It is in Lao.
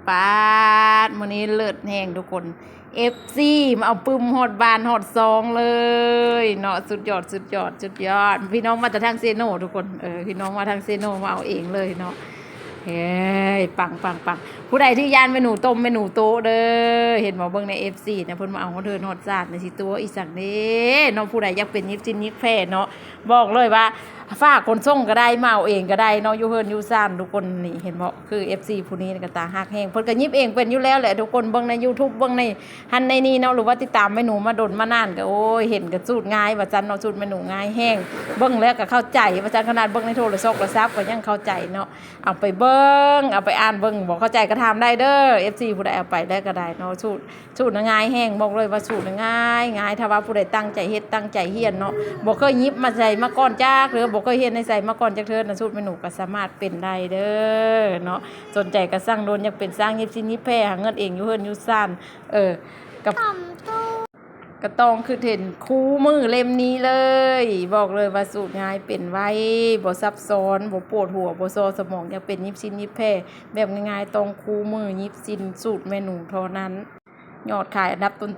ປາດ ມື້ນີ້ເລີດແຮງທຸກຄົນ ເອັຟຊີ ມາເອົາປຶ້ມຮອດບ້ານຮອດຊ່ອງເລີຍເນາະ ສຸດຍອດ ສຸດຍອດ ສຸດຍອດ ພີ່ນ້ອງມາແຕ່ທາງເຊໂນທຸກຄົນ ເອີ ພີ່ນ້ອງມາທາງເຊໂນມາເອົາເອງເລີຍເນາະ ເຮີ້ຍ ປັງໆໆ ຜູ້ໃດທີ່ຢ້ານແມ່ໜູຕົມແມ່ໜູໂຕະເດີ ເຫັນບໍ່ ເບິ່ງໃນ ເອັຟຊີ ນະ ເພິ່ນມາເອົາຮອດເຮືອນຮອດຊານ ຊິຕົວະອີ່ສັງເດ້ເນາະ ຜູ້ໃດຢາກເປັນຍິບຊິນຍິບແພເນາະ ບອກເລີຍວ່າ ຝາກຂົນສົ່ງກໍໄດ້ ມາເອົາເອງກໍໄດ້ເນາະ ຢູ່ເຮືອນຢູ່ຊານທຸກຄົນ ນີ້ເຫັນບໍ່ ຄື ເອັຟຊີ ຜູ້ນີ້ກໍຕາຮັກແຮງ ເພິ່ນກໍຍິບເອງເປັນຢູ່ແລ້ວແຫຼະທຸກຄົນ ເບິ່ງໃນຢູທູບ ເບິ່ງໃນຫັ້ນໃນນີ້ເນາະ ຫຼືວ່າຕິດຕາມແມ່ໜູມາດົນມານານກໍ ໂອ້ຍ ເຫັນກໍສູດງ່າຍວ່າຊັ້ນເນາະ ສູດແມ່ໜູງ່າຍແຮງ ເບິ່ງແລ້ວກໍເຂົ້າໃຈວ່າຊັ້ນ ຂະໜາດເບິ່ງໃນໂທລະສັບກໍຍັງເຂົ້າໃຈເນາະ ເອົາໄປເບິ່ງ ເອົາໄປອ່ານເບິ່ງ ບໍ່ເຂົ້າໃຈກໍຖາມໄດ້ເດີ ເອັຟຊີ ຜູ້ໃດເອົາໄປແລ້ວກໍໄດ້ເນາະ ສູດ ສູດນະງ່າຍແຮງ ບອກເລີຍວ່າສູດນະງ່າຍງ່າຍ ຖ້າວ່າຜູ້ໃດຕັ້ງໃຈເຮັດຕັ້ງໃຈຮຽນເນາະ ບໍ່ເຄີຍຍິບມາໃສ່ມາກ່ອນຈັກເທື່ອ ບໍ່ເຄີຍຮຽນໃນໃສມາກ່ອນຈັກເທື່ອນະ ສູດແມ່ໜູກໍສາມາດເປັນໄດ້ເດີເນາະ ສົນໃຈກໍສັ່ງໂລດ ຢາກເປັນຊ່າງຍິບຊິນຍິບແພ ຫາເງິນເອງຢູ່ເຮືອນຢູ່ຊານ ເອີ ກໍ ກໍຕ້ອງຄືເຫັນຄູ່ມືເຫຼັ້ມນີ້ເລີຍ ບອກເລີຍວ່າສູດງ່າຍ ເປັນໄວ ບໍ່ຊັບຊ້ອນ ບໍ່ປວດຫົວ ບໍ່ຊໍສະໝອງ ຢາກເປັນຍິບຊິນຍິບແພແບບງ່າຍໆ ຕ້ອງຄູ່ມືຍິບຊິນສູດແມ່ໜູເທົ່ານັ້ນ ຍອດຂາຍອັນດັບຕົ້ນໆ